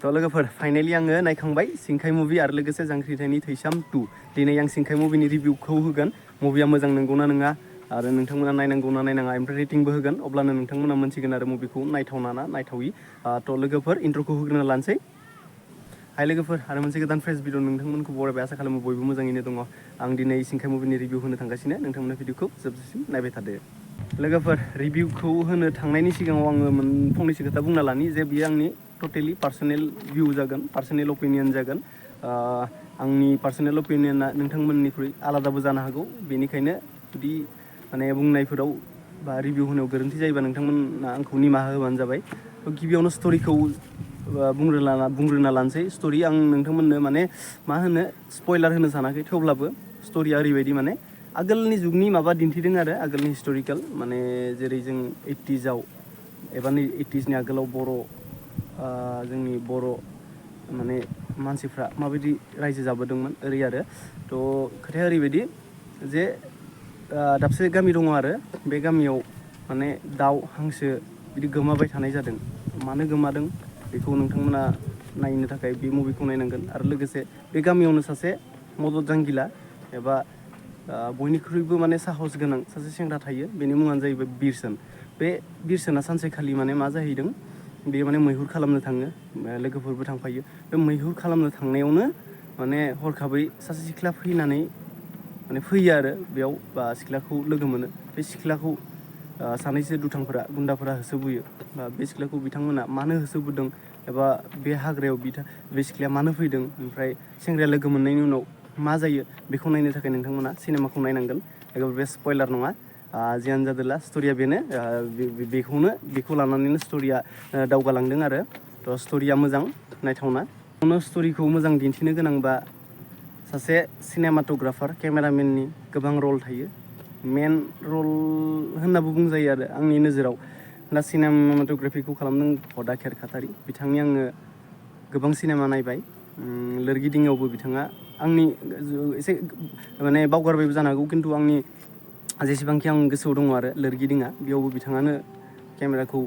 तो लोगोफोर फाइनली आङो नायखांबाय सिंखाय मुभि आरो लोगोसे जांख्रिथायनि थैसाम 2 दिनै आं सिंखाय मुभिनि रिभिउखौ होगोन मुभिया मोजां नंगौना नङा आरो नोंथांमोना नायनांगौना नायनाङा ओमफ्राय रेटिंबो होगोन अब्लानो नोंथांमोना मोनथिगोन आरो मुभिखौ नायथावना ना नायथावि तो लोगोफोर इन्ट्रोखौ होग्रोना लानोसै हाय लोगोफोर आरो मोनसे गोदान फ्रेश भिडिअ नोंथांमोनखौ बरायबाय आसा खालामो बयबो मोजाङैनो दङ आं दिनै सिंखाय मुभिनि रिभिउ होनो थांगासिनो नोंथांमोना भिडिअखौ जोबजासिम नायबाय थादो लोगोफोर रिभिउखौ होनो थांनायनि सिगाङाव आङो फंनैसो खोथा बुंना लानि जे बियो आंनि टटेलि पार्सनेल भिउ जागोन पार्सनेल ओपिनियन जागोन आंनि पार्सनेल ओपिनियना नोंथांमोननिख्रुइ आलादाबो जानो हागौ बेनिखायनो जुदि माने बुंनायफोराव बा रिभिउ होनायाव गोरोन्थि जायोबा नोंथांमोना आंखौ निमाहा होबानो जाबाय गिबियावनो स्ट'रिखौ बुंग्रोना लानोसै स्ट'रि आं नोंथांमोननो माने मा होनो स्पयलार होनो सानाखै थेवब्लाबो स्ट'रिया ओरैबायदि माने आगोलनि जुगनि माबा दिन्थिदों आरो आगोलनि हिस्ट'रिकेल माने जेरै जों 80sआव एबा 80sनि आगोलाव जोंनि बर' माने मानसिफ्रा माबायदि रायजो जाबोदोंमोन ओरै आरो थ' खोथाया ओरैबायदि जे दाबसे गामि दङ आरो बे गामियाव माने दाउ हांसो बिदि गोमाबाय थानाय जादों मानो गोमादों बेखौ नोंथांमोना नायनो थाखाय बे मुभिखौ नायनांगोन आरो लोगोसे बे गामियावनो सासे मदद जांगिला एबा बयनिख्रुइबो माने साहस गोनां सासे सेंग्रा थायो बेनि मुङानो जाहैबाय बिरसन बे बिरसना सानसेखालि माने मा जाहैदों बेयो माने मैहुर खालामनो थाङो लोगोफोरबो थांफायो बे मैहुर खालामनो थांनायावनो माने हरखाबै सासे सिख्ला फैनानै माने फैयो आरो बेयाव बा सिख्लाखौ लोगो मोनो बे सिख्लाखौ सानैसो दुथांफोरा गुन्दाफोरा होसोबोयो बा बे सिख्लाखौ बिथांमोना मानो होसोबोदों एबा बे हाग्रायाव बे सिख्लाया मानो फैदों ओमफ्राय सेंग्राया लोगो मोननायनि उनाव मा जायो बेखौ नायनो थाखाय नोंथांमोना सिनेमाखौ नायनांगोन एबा बे स्पयलार नङा जियानो जादोला स्ट'रिया बेनो बेखौ लानानैनो स्ट'रिया दावगालांदों आरो थ' स्ट'रिया मोजां नायथावना स्ट'रिखौ मोजां दिन्थिनो गोनांबा सासे सिनेमाट'ग्राफार केमेरामेननि गोबां रल थायो मेन रल होननाबो बुंजायो आरो आंनि नोजोराव दा सिनेमाट'ग्राफिखौ खालामदों भदा खेरखातारि बिथांनि आङो गोबां सिनेमा नायबाय लोरगिदिङावबो बिथाङा आंनि एसे माने बावगारबायबो जानो हागौ खिन्थु आंनि जेसेबांखि आं गोसोआव दङ आरो लोरगिदिङा बेयावबो बिथाङानो केमेराखौ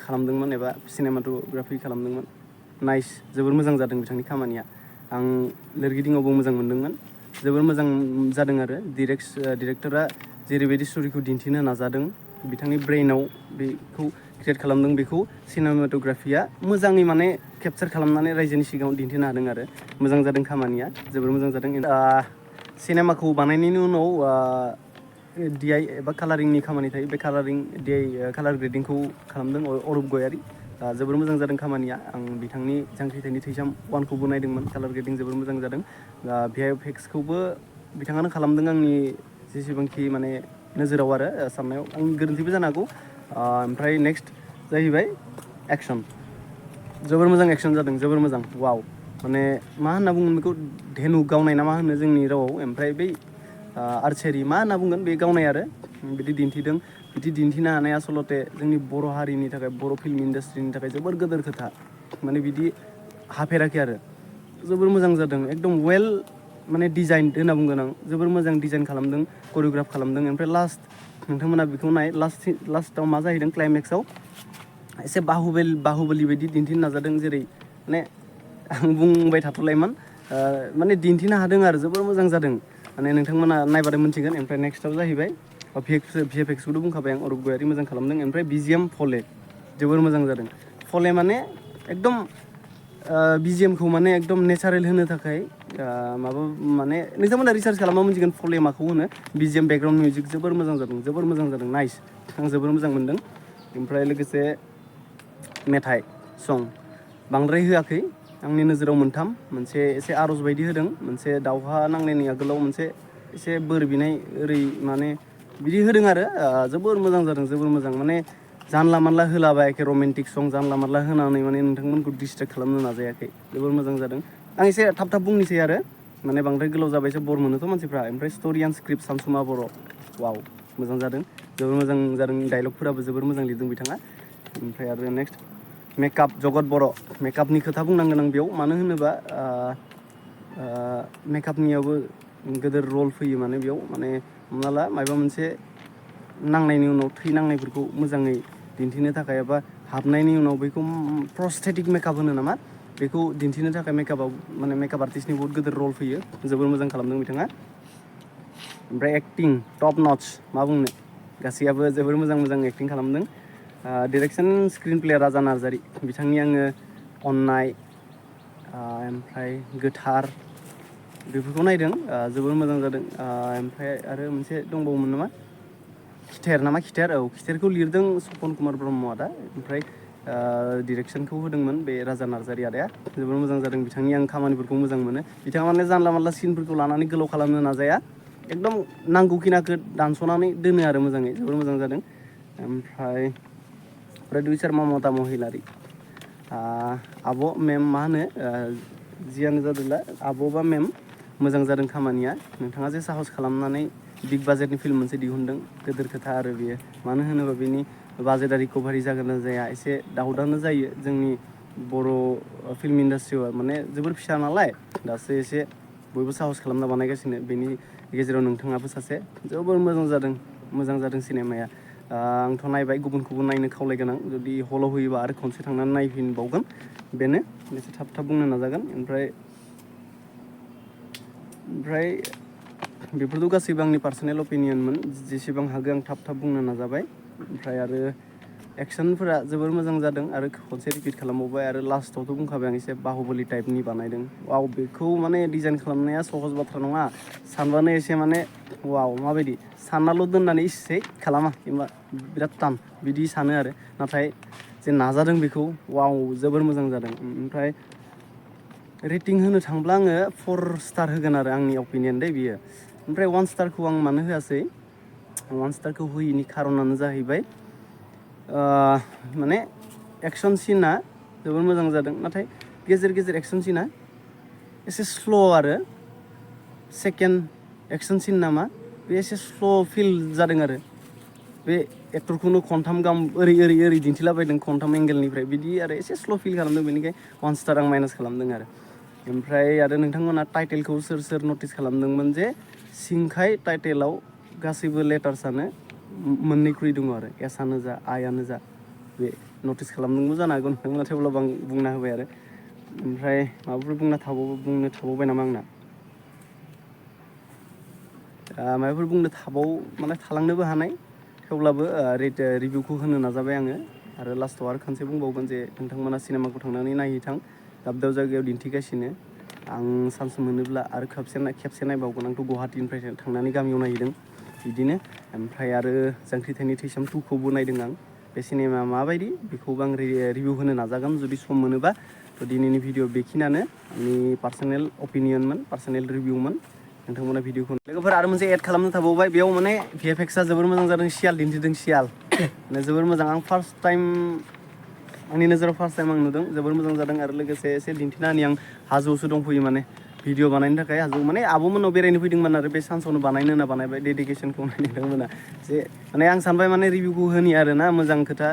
खालामदोंमोन एबा सिनेमाट'ग्राफि खालामदोंमोन नाइस जोबोर मोजां जादों बिथांनि खामानिया आं लोरगिदिङावबो मोजां मोनदोंमोन जोबोर मोजां जादों आरो डिरेक्टरा जेरैबायदि स्ट'रिखौ दिन्थिनो नाजादों बिथांनि ब्रेइनाव बेखौ क्रियेट खालामदों बेखौ सिनेमाट'ग्राफिया मोजाङै माने केपचार खालामनानै रायजोनि सिगाङाव दिन्थिनो हादों आरो मोजां जादों खामानिया जोबोर मोजां जादों सिनेमाखौ बानायनायनि उनाव DI एबा कालारिंनि खामानि थायो बे कालार ग्रेडिंखौ खालामदों अरुप गयारि जोबोर मोजां जादों खामानिया आं बिथांनि जांख्रिथायनि थैसाम 1खौबो नायदोंमोन कालार ग्रेडिं जोबोर मोजां जादों VFXखौबो बिथाङानो खालामदों आंनि जेसेबांखि माने नोजोराव आरो साननायाव आंनि गोरोन्थिबो जानो हागौ ओमफ्राय नेक्स्ट जाहैबाय एक्सन जोबोर मोजां एक्सन जादों जोबोर मोजां वाव माने मा होनना बुङो बेखौ धेनु गावनाय ना मा होनो जोंनि रावाव ओमफ्राय बै आर्चारि मा होनना बुंगोन बे गावनाय आरो बिदि दिन्थिदों बिदि दिन्थिनो हानाय आसलते जोंनि बर' हारिनि थाखाय बर' फिल्म इन्डास्ट्रिनि थाखाय जोबोर गोदोर खोथा माने बिदि हाफेराखै आरो जोबोर मोजां जादों एकदम वेल माने डिजाइन होनना बुंगोन आं जोबोर मोजां डिजाइन खालामदों करिय'ग्राफ खालामदों ओमफ्राय लास्ट नोंथांमोना बेखौ नाय लास्टआव मा जाहैदों क्लाइमेक्सआव एसे बाहुबलि बायदि दिन्थिनो नाजादों जेरै माने आं बुंबाय थाथ'लायमोन माने दिन्थिनो हादों आरो जोबोर मोजां जादों माने नोंथांमोना नायबाथाय मोनथिगोन ओमफ्राय नेक्स्टआव जाहैबाय VFXखौथ' बुंखाबाय आं अरुप गयारि मोजां खालामदों ओमफ्राय BGM फले जोबोर मोजां जादों फले माने एकदम BGMखौ माने एकदम नेचारेल होनो थाखाय माबा माने नोंथांमोना रिसार्च खालामबा मोनथिगोन फले माखौ होनो BGM बेकग्राउन्ड मिउजिक जोबोर मोजां जादों नाइस आं जोबोर मोजां मोनदों ओमफ्राय लोगोसे मेथाइ सं बांद्राय होआखै आंनि नोजोराव मोनसे एसे आर'ज बायदि होदों मोनसे दावहा नांनायनि आगोलाव मोनसे एसे बोर बिनाय ओरै माने बिदि होदों आरो जोबोर मोजां जादों जोबोर मोजां माने जानला मानला होलाबायाखै रमेन्टिक सं जानला मानला होनानै माने नोंथांमोनखौ डिस्ट्रेक्ट खालामनो नाजायाखै जोबोर मोजां जादों आं एसे थाब बुंनोसै आरो माने बांद्राय गोलाव जाबायसो बर मोनोथ' मानसिफ्रा ओमफ्राय स्ट'रि एन्ड स्क्रिप्ट सानसुमा बर' वाव मोजां जादों जोबोर मोजां जादों डायलगफोराबो जोबोर मोजां लिरदों बिथाङा ओमफ्राय आरो नेक्स्ट मेकआप जगत बर' मेकआपनि खोथा बुंनांगोन आं बेयाव मानो होनोबा मेकआपनियावबो गोदोर रल फैयो माने बेयाव माने हमना ला माबा मोनसे नांनायनि उनाव थै नांनायफोरखौ मोजाङै दिन्थिनो थाखाय एबा हाबनायनि उनाव बेखौ प्रस्थेटिक मेकआप होनो नामा बेखौ दिन्थिनो थाखाय मेकआपआव माने मेकआप आर्टिस्टनि बहुत गिदिर रल फैयो जोबोर मोजां खालामदों बिथाङा ओमफ्राय एक्टिं टप नच मा बुंनो गासैयाबो जोबोर मोजां मोजां एक्टिं खालामदों डिरेक्सन स्क्रिन प्ले राजा नार्जारि बिथांनि आङो अननाय ओमफ्राय गोथार बेफोरखौ नायदों जोबोर मोजां जादों ओमफ्राय आरो मोनसे दंबावोमोन नामा खिथेर औ खिथेरखौ लिरदों सपन कुमार ब्रह्मआ दा ओमफ्राय डिरेक्सनखौ होदोंमोन बे राजा नार्जारि आदाया जोबोर मोजां जादों बिथांनि आं खामानिफोरखौ मोजां मोनो बिथाङा माने जानला मानला सिनफोरखौ लानानै गोलाव खालामनो नाजाया एकदम नांगौखिनाखौ दानस'नानै दोनो आरो मोजाङै जोबोर मोजां जादों ओमफ्राय प्रडिउसार ममता महिलारि आब' मेम मा होनो जियानो जादोंला आब' बा मेम मोजां जादों खामानिया नोंथाङा जे साहस खालामनानै बिग बाजेटनि फिल्म मोनसे दिहुनदों गिदिर खोथा आरो बेयो मानो होनोबा बेनि बाजेटआ रिकभारि जागोन ना जाया एसे डाउटआनो जायो जोंनि बर' फिल्म इन्डास्ट्रियाव माने जोबोर फिसा नालाय दासो एसे बयबो साहस खालामना बानायगासिनो बेनि गेजेराव नोंथाङाबो सासे जोबोर मोजां जादों सिनेमाया आंथ' नायबाय गुबुनखौबो नायनो खावलायगोन आं जुदि हलाव होयोबा आरो खनसे थांनानै नायफिनबावगोन बेनो एसे थाब थाब बुंनो नाजागोन ओमफ्राय बेफोरथ' गासैबो आंनि पार्सनेल अपिनियनमोन जेसेबां हागौ आं थाब थाब बुंनो नाजाबाय ओमफ्राय आरो एक्सनफोरा जोबोर मोजां जादों आरो खनसे रिपिट खालामबावबाय आरो लास्टआवथ' बुंखाबाय आं एसे बाहुबलि टाइपनि बानायदों वाव बेखौ माने डिजाइन खालामनाया सहज बाथ्रा नङा सानबानो एसे माने वाव माबायदि साननाल' दोननानै इसे खालामा एबा बिराद टान बिदि सानो आरो नाथाय जे नाजादों बेखौ वाव जोबोर मोजां जादों ओमफ्राय रेटिं होनो थांब्ला आङो 4 स्टार होगोन आरो आंनि अपिनियन दे बियो ओमफ्राय 1 स्टारखौ आं मानो होआसै 1 स्टारखौ होयैनि खारनानो जाहैबाय माने एक्सन सिना जोबोर मोजां जादों नाथाय गेजेर गेजेर एक्सन सिना एसे स्ल' आरो सेकेन्ड एक्सन सिन नामा बे एसे स्ल' फिल जादों आरो बे एक्टरखौनो खनथाम गाहाम ओरै दिन्थिलाबायदों खनथाम एंगेलनिफ्राय बिदि आरो एसे स्ल' फिल खालामदों बेनिखाय 1 स्टार आं माइनास खालामदों आरो ओमफ्राय आरो नोंथांमोना टाइटेलखौ सोर नटिस खालामदोंमोन जे सिंखाय टाइटेलाव गासैबो लेटार्सआनो मोननैख्रुइ दङ आरो एसआनो जा आइआनो जा बे नटिस खालामदोंबो जानो हागौ नोंथांमोना थेवब्लाबो आं बुंना होबाय आरो ओमफ्राय माबाफोर बुंनो थाबावबाय नामा आंना माबाफोर बुंनो माने थालांनोबो हानाय थेवब्लाबो रिभिउखौ होनो नाजाबाय आङो आरो लास्टआव आरो खनसे बुंबावगोन जे नोंथांमोना सिनेमाखौ थांनानै नायहैथां दाब दाब जायगायाव दिन्थिगासिनो आं चान्स मोनोब्ला आरो खेबसे नायबावगोन आंथ' गुवाहाटीनिफ्राय थांनानै गामियाव नायहैदों बिदिनो ओमफ्राय आरो जांख्रिथायनि थैसाम 2खौबो नायदों आं बे सिनेमा माबायदि बेखौबो आं रिभिउ होनो नाजागोन जुदि सम मोनोबा दिनैनि भिडिअ बेखिनियानो आंनि पार्सनेल अपिनियनमोन पार्सनेल रिभिउमोन नोंथांमोना भिडिअखौ लोगोफोर आरो मोनसे एड खालामनो थाबावबाय बेयाव माने भिएफएक्सआ जोबोर मोजां जादों सियाल दिन्थिदों सियाल जोबोर मोजां आं फार्स्ट टाइम आंनि नोजोराव फार्स्ट टाइम आं नुदों जोबोर मोजां जादों आरो लोगोसे एसे दिन्थिना होनि आं हाजोआवसो दंफैयो माने भिडिअ बानायनो थाखाय हाजोआव माने आब'मोननाव बेरायनो फैदोंमोन आरो बे सान्सावनो बानायनो होनना बानायबाय डेडिकेसनखौ नायदोंमोन जे माने आं सानबाय माने रिभिउखौ होनि आरो ना मोजां खोथा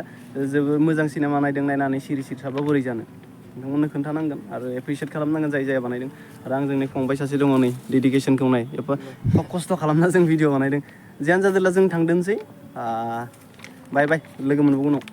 जोबोर मोजां सिनेमा नायदों नायनानै सिरि थाबा बोरै जानो नोंथांमोननो खोन्थानांगोन आरो एप्रिसियेट खालामनांगोन जाय बानायदों आरो आं जोंनि फंबाय सासे दङ नै डेडिकेसनखौ नाय एफा खस्थ' खालामना जों भिडिअ बानायदों जियानो जादोंला जों थांदोंसै बाय लोगो मोनबावगोन उनाव